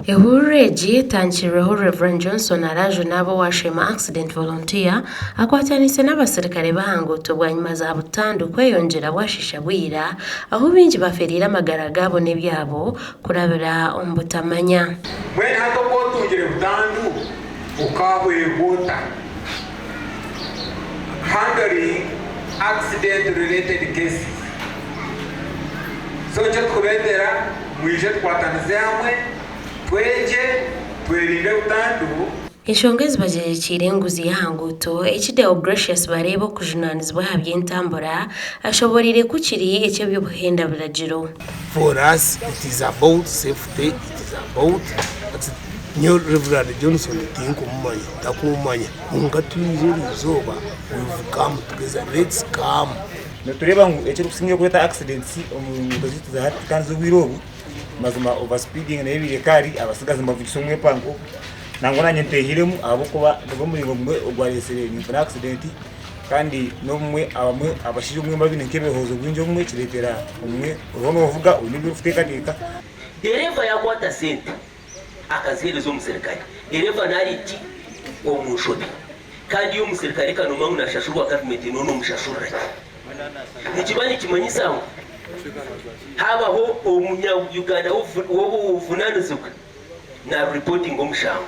Ehururu egi etandikirweho Rev. Johnson Araju naaba owa Sheema Accident Volunteer akwataniise n'abasirikare b'aha nguuto bwanyima za butandu kweyongyera bwashiisha bwira ahu baingi bafeereire amagara gaabo n'ebyabo kurabira omu butamanya. Mbwenu hati oku otungire butandu okaahwerwa ota? Handling accident related cases. So nikyo tukubeetera mwije tukwatanize hamwe twegye twerinde butandu. Enshonga ezi bagyegyekiire enguzi y'aha nguuto, eki Deogratius Bareeba okujunaanizibwa aha by'entambura ashoboreire ku kiri eky'eby'obuhenda biragiro. For us it is about safety, it is about Nyowe Rev Johnson tinkumumanya, takumanya kwonka twije erizooba we've come together, let's come. Nitureeba ngu ekirikusingayo kureeta accidents omu nguuto zaitu za hati kandi z'obwire obu, mazima over speeding nayo ebaire ekaari, abatsigazi nibavugisa omwepanko, nangwa naanye ntehiiremu ahabw'okuba nigwo muringo gumwe ogwareetsire ninfuna accident kandi n'obumwe abamwe abashaija obumwe nibaba baine nk'ebirowoozo bingi obumwe kireetera obumwe oriho noovuga oine ebi orikuteekateeka. Dereeva yaakwata sente akaziheereza omuserukare. Dereeva naari ki? Omu nshobi. Kandi iwe omuserukare ka noomanya ngu naashashurwa gavumenti nooba noomushashurira ki? Nikiba nikimanyisa ngu haabaho omunya Uganda w'obuvunaanizibwa naaruripotinga omushango.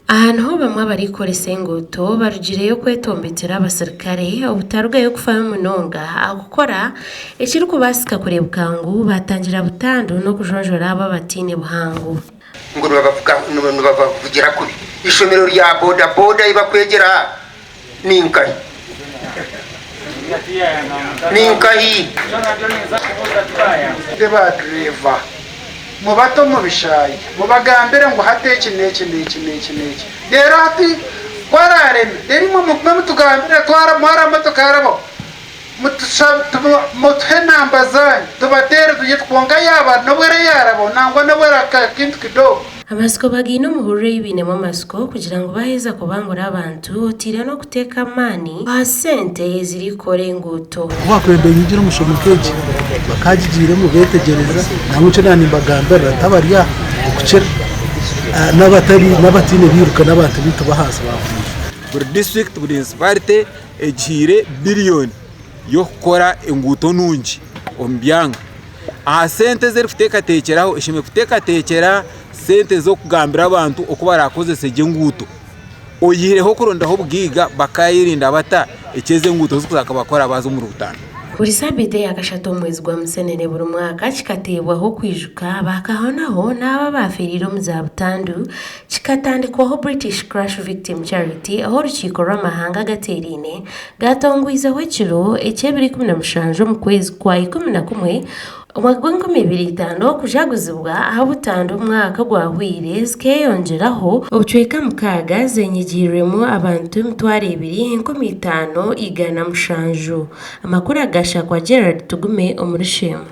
Aha niho bamwe abarikukoresa enguuto barugireyo kwetombitira abasirikare obutarugayo kufayo munonga aha kukora ekirikubaasika kureebeka ngu baatangira butandu n'okujonjora abo abataine buhangu. Ngu nibabavugira kubi. Eishomero rya boda boda ei bakwegyera aha ni nkahi? Ni nkahi? Ba dereeva mubate omu bishaayi mubagambire ngu hati eki n'eki n'eki n'eki n'eki. Reero hati ku araareme, reero imwe mugume mutugambire twara mwara motoka yarabaho mutuhe enamba zaanyu tubateere tugye kwonka yaaba n'obu ere yaarabaho nangwa n'obu ere akintu kidogo. Amatsiko bagaine omuhururu ei bainemu amatsiko kugira ngu baaheza kubangura abantu oteire n'okuteeka amaani aha sente ezirikukora enguuto. Ku baakwenda enyingira omu shomo nk'egi, bakaagigiiremu beetegyereza, nangwa nikyo naaba nimbagambirira nti abari aha okukira n'abatari n'abataine biiruka n'abantu baitu b'ahansi baakwija. Buri disiturikiti, buri munisiparite egihaire biriyoni y'okukora enguuto nungi omu byanga. Aha sente ezi erikuteekateekyeraho eshemereire kuteekateekyera sente z'okugambira abantu oku baraakozese gye enguuto. Oyihireho okurondaho obugaiga bakaayerinda bata eki ezi enguuto zirikuza kubakora baaza omuri butanda. Buri sabiiti eya kashatu omu mwezi gwa Musenene buri mwaka kikateebwaho kwijuka baakahonaho n'abo abaafeereire omu za butandu. Kikatandikwaho British Crash Victim Charity ahu orukiiko rw'amahanga agateeraine gaatongwizeho ekiro eky'ebiro 17 omu kwezi kwa 11 omwaka gw'enkumi ibiri itaano kujaguzibwa aha butandu omwaka ogwahweire zikeeyongyeraho obucweka mukaaga zenyigiirwemu abantu 25,700. Amakuru agashakwa Gerald Tugume omuri Sheema.